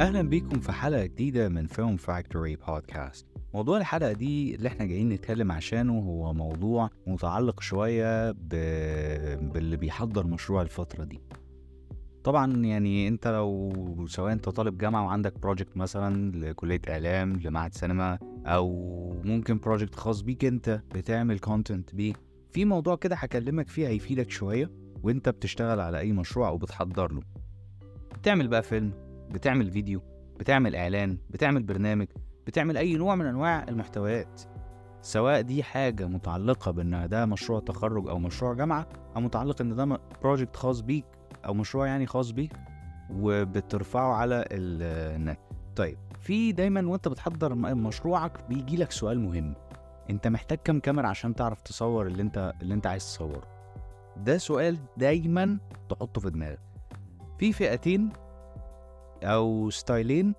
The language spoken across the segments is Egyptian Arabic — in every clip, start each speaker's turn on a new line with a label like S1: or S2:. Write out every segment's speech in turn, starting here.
S1: اهلا بيكم في حلقة جديدة من Film Factory Podcast. موضوع الحلقة دي اللي احنا جايين نتكلم عشانه هو موضوع متعلق شوية باللي بيحضر مشروع الفترة دي. طبعا يعني انت لو سواء انت طالب جامعه وعندك project مثلا لكليه اعلام، لمعهد سينما، او ممكن project خاص بيك انت بتعمل content بيه، في موضوع كده هكلمك فيه هيفيدك شوية وانت بتشتغل على اي مشروع او بتحضر له. بتعمل بقى فيلم، بتعمل فيديو، بتعمل اعلان، بتعمل برنامج، بتعمل اي نوع من انواع المحتويات، سواء دي حاجة متعلقه بان ده مشروع تخرج او مشروع جامعه، او متعلق ان ده project خاص بيك او مشروع يعني خاص بيك وبترفعه على النت. طيب في دايما وانت بتحضر مشروعك بيجي لك سؤال مهم، انت محتاج كام كاميرا عشان تعرف تصور اللي انت عايز تصوره؟ ده سؤال دايما تحطه في دماغك. في فئتين او ستايلين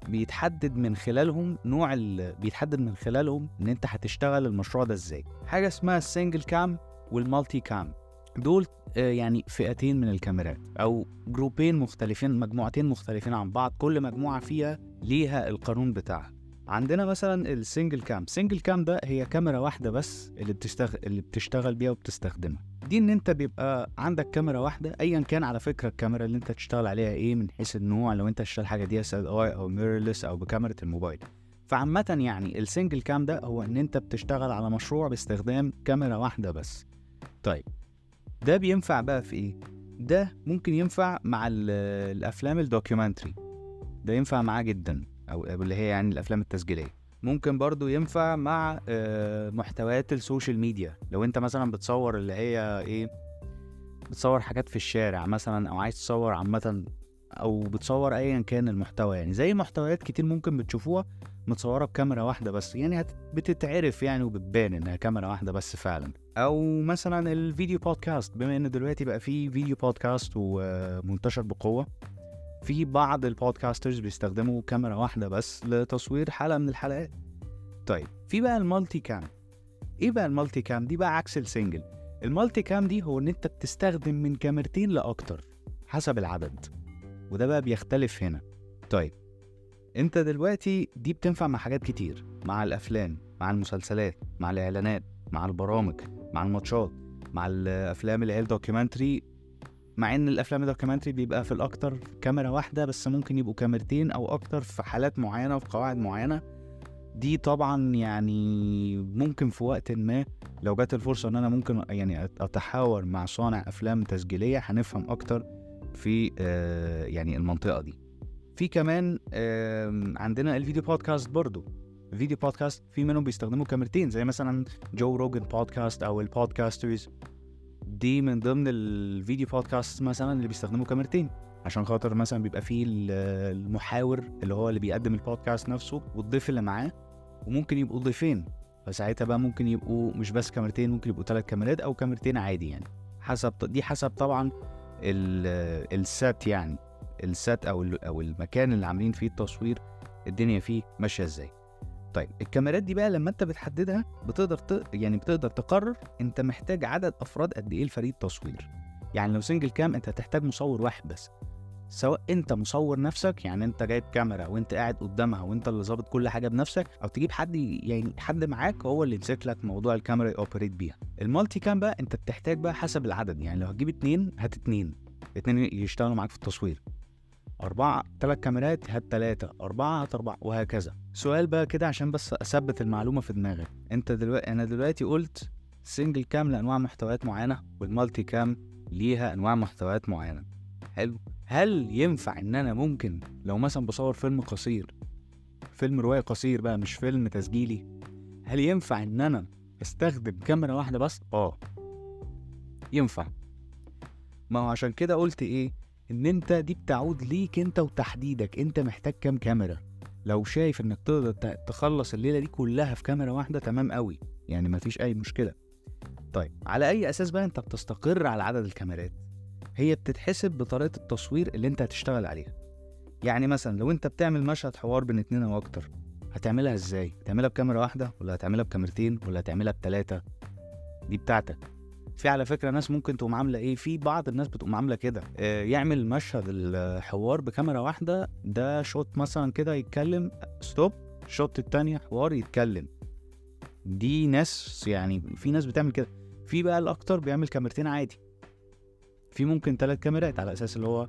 S1: بيتحدد من خلالهم نوع بيتحدد من خلالهم ان انت هتشتغل المشروع ده ازاي. حاجة اسمها ال single cam وال multi cam، دول يعني فئتين من الكاميرات او جروبين مختلفين، مجموعتين مختلفين عن بعض، كل مجموعة فيها ليها القانون بتاعها. عندنا مثلا ال single cam. single cam ده هي كاميرا واحدة بس اللي بتشتغل بيها وبتستخدمها. دي ان انت بيبقى عندك كاميرا واحدة ايا كان على فكرة الكاميرا اللي انت تشتغل عليها ايه من حيث النوع، لو انت تشتغل حاجة DSLR او mirrorless او بكاميرا الموبايل. فعامه يعني ال single cam ده هو ان انت بتشتغل على مشروع باستخدام كاميرا واحدة بس. طيب ده بينفع بقى في ايه؟ ده ممكن ينفع مع الافلام ال documentary، ده ينفع معاه جدا، او اللي هي يعني الافلام التسجيليه. ممكن برضو ينفع مع محتويات ال social media، لو انت مثلا بتصور اللي هي ايه، بتصور حاجات في الشارع مثلا، او عايز تصور عامة، او بتصور ايا كان المحتوى، يعني زي محتويات كتير ممكن بتشوفوها متصورة بكاميرا واحدة بس، يعني بتتعرف يعني وبتبان انها كاميرا واحدة بس فعلا. او مثلا ال video podcast، بما ان دلوقتي بقى فيه video podcast ومنتشر بقوة، في بعض ال podcasters بيستخدموا كاميرا واحدة بس لتصوير حلقة من الحلقات. طيب في بقى ال multi cam. ايه بقى ال multi cam دي؟ بقى عكس ال single. ال multi cam دي هو ان انت بتستخدم من كاميرتين لاكتر حسب العدد، وده بقى بيختلف هنا. طيب انت دلوقتي دي بتنفع مع حاجات كتير، مع الافلام، مع المسلسلات، مع الاعلانات، مع البرامج، مع الماتشات، مع الافلام اللي هي ال documentary، مع ان الافلام ال documentary بيبقى في الاكتر كاميرا واحدة بس، ممكن يبقوا كاميرتين او اكتر في حالات معينة وفي قواعد معينة. دي طبعا يعني ممكن في وقت ما لو جات الفرصة ان انا ممكن يعني اتحاور مع صانع افلام تسجيليه هنفهم اكتر في يعني المنطقة دي. في كمان عندنا ال video podcast برضو. ال video podcast في منهم بيستخدموا كاميرتين، زي مثلا Joe Rogan podcast او ال Podcasters، دي من ضمن ال video podcast مثلا اللي بيستخدموا كاميرتين، عشان خاطر مثلا بيبقى فيه المحاور اللي هو اللي بيقدم البودكاست نفسه والضيف اللي معاه، وممكن يبقوا ضيفين، فساعتها بقى ممكن يبقوا مش بس كاميرتين، ممكن يبقوا 3 كاميرات او كاميرتين عادي، يعني حسب دي حسب طبعا ال set، يعني ال set او المكان اللي عاملين فيه التصوير الدنيا فيه ماشية ازاي. طيب الكاميرات دي بقى لما انت بتحددها بتقدر يعني بتقدر تقرر انت محتاج عدد افراد قد ايه لفريق التصوير. يعني لو single cam انت هتحتاج مصور واحد بس، سواء انت مصور نفسك، يعني انت جايب كاميرا وانت قاعد قدامها وانت اللي ظابط كل حاجة بنفسك، او تجيب حد يعني حد معاك هو اللي يمسك لك موضوع الكاميرا ي operate بيها. ال multi cam بقى انت بتحتاج بقى حسب العدد، يعني لو هتجيب 2 هات 2 يشتغلوا معاك في التصوير، 4 3 كاميرات هات 3، 4 هات 4، وهكذا. سؤال بقى كده عشان بس اثبت المعلومة في دماغك، انت دلوقتي انا دلوقتي قلت single cam لانواع محتويات معينة وال multi cam ليها انواع محتويات معينة. حلو، هل ينفع ان انا ممكن لو مثلا بصور فيلم قصير، فيلم رواية قصير بقى مش فيلم تسجيلي، هل ينفع ان انا استخدم كاميرا واحدة بس؟ ينفع. ما هو عشان كده قلت ايه، ان انت دي بتعود ليك انت وتحديدك انت محتاج كام كاميرا. لو شايف انك تقدر تخلص الليلة دي كلها في كاميرا واحدة تمام قوي، يعني مفيش اي مشكلة. طيب على اي اساس بقى انت بتستقر على عدد الكاميرات؟ هي بتتحسب بطريقة التصوير اللي انت هتشتغل عليها. يعني مثلا لو انت بتعمل مشهد حوار بين 2 او اكتر، هتعملها ازاي؟ هتعملها بكاميرا واحدة ولا هتعملها بكاميرتين ولا هتعملها ب3؟ دي بتاعتك. في على فكرة ناس ممكن تقوم عامله ايه، في بعض الناس بتقوم عامله كده، يعمل مشهد الحوار بكاميرا واحدة، ده shot مثلا كده يتكلم stop، shot التانية حوار يتكلم. دي ناس يعني في ناس بتعمل كده. في بقى الاكتر بيعمل كاميرتين عادي، في ممكن 3 كاميرات على اساس اللي هو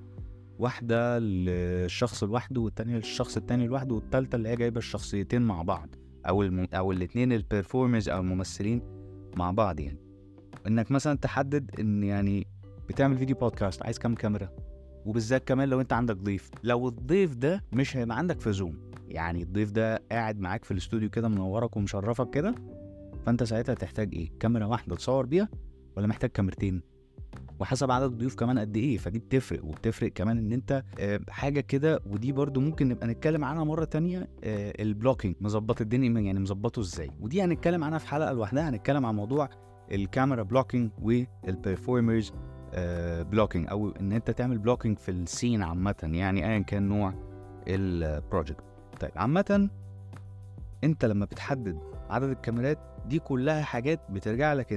S1: واحدة للشخص لوحده والتانية للشخص التاني لوحده والتالتة اللي هي جايبه الشخصيتين مع بعض، او الاثنين ال performers او الممثلين مع بعض. يعني انك مثلا تحدد ان يعني بتعمل فيديو بودكاست عايز كام كاميرا، وبالذات كمان لو انت عندك ضيف، لو الضيف ده مش هيبقى عندك في Zoom، يعني الضيف ده قاعد معاك في الاستوديو كده منورك ومشرفك كده، فانت ساعتها تحتاج ايه؟ كاميرا واحدة تصور بيها ولا محتاج كاميرتين؟ وحسب عدد الضيوف كمان قد ايه، فدي بتفرق. وبتفرق كمان ان انت حاجة كده، ودي برضو ممكن نبقى نتكلم عنها مرة تانية، ال blocking، مظبط الدنيا يعني مظبطه ازاي، ودي هنتكلم عنها في حلقة لوحدها. هنتكلم عن موضوع ال camera blocking وال performers blocking، او ان انت تعمل blocking في ال scene عامة، يعني ايا كان نوع ال project. طيب عامة انت لما بتحدد عدد الكاميرات دي كلها حاجات بترجع لك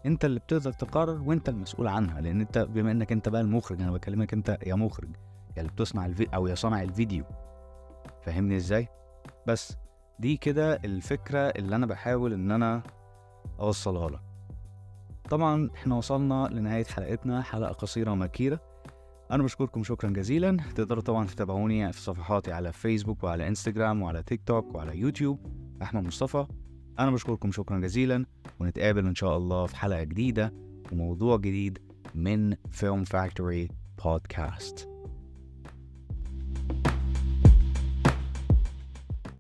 S1: انت اللي بتقدر تقرر وانت المسؤول عنها، لان انت بما انك انت بقى المخرج، انا بكلمك انت يا مخرج، يا اللي بتصنع او يا صانع الفيديو، فاهمني ازاي؟ بس دي كده الفكرة اللي انا بحاول ان انا اوصلها لك. طبعا احنا وصلنا لنهاية حلقتنا، حلقة قصيرة ومكيرة. انا بشكركم شكرا جزيلا. تقدروا طبعا تتابعوني في صفحاتي على فيسبوك وعلى انستجرام وعلى تيك توك وعلى يوتيوب، احمد مصطفى. انا بشكركم شكرا جزيلا، ونتقابل ان شاء الله في حلقة جديدة وموضوع جديد من Film Factory Podcast.